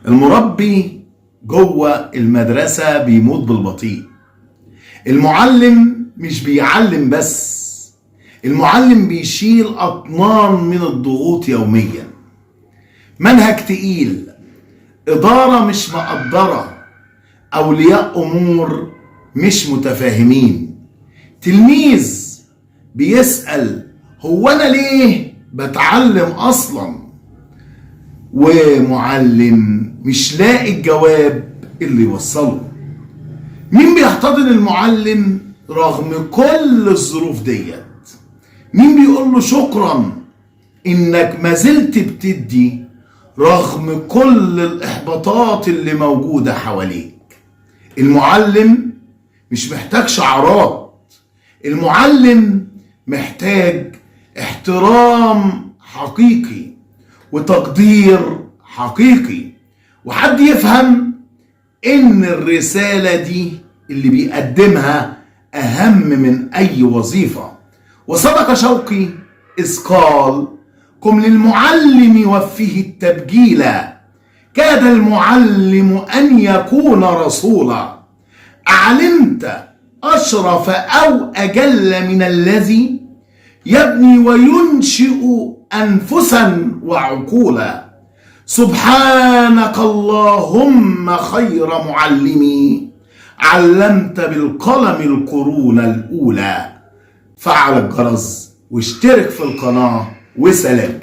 المربي جوه المدرسة بيموت بالبطيء. المعلم مش بيعلم بس، المعلم بيشيل أطنان من الضغوط يوميا. منهج تقيل، إدارة مش مقدرة، أولياء أمور مش متفاهمين، تلميذ بيسأل هو أنا ليه بتعلم أصلا، ومعلم مش لاقي الجواب اللي يوصله. مين بيحتضن المعلم رغم كل الظروف ديت؟ مين بيقول له شكرا انك ما زلت بتدي رغم كل الاحباطات اللي موجودة حواليك؟ المعلم مش محتاج شعارات، المعلم محتاج احترام حقيقي وتقدير حقيقي، وحد يفهم ان الرسالة دي اللي بيقدمها اهم من اي وظيفة. وصدق شوقي إذ قال: قم للمعلم وفيه التبجيلا، كاد المعلم أن يكون رسولا. أعلمت أشرف أو أجل من الذي يبني وينشئ أنفسا وعقولا. سبحانك اللهم خير معلمي، علمت بالقلم القرون الأولى. فعل الجرس واشترك في القناة، وسلام.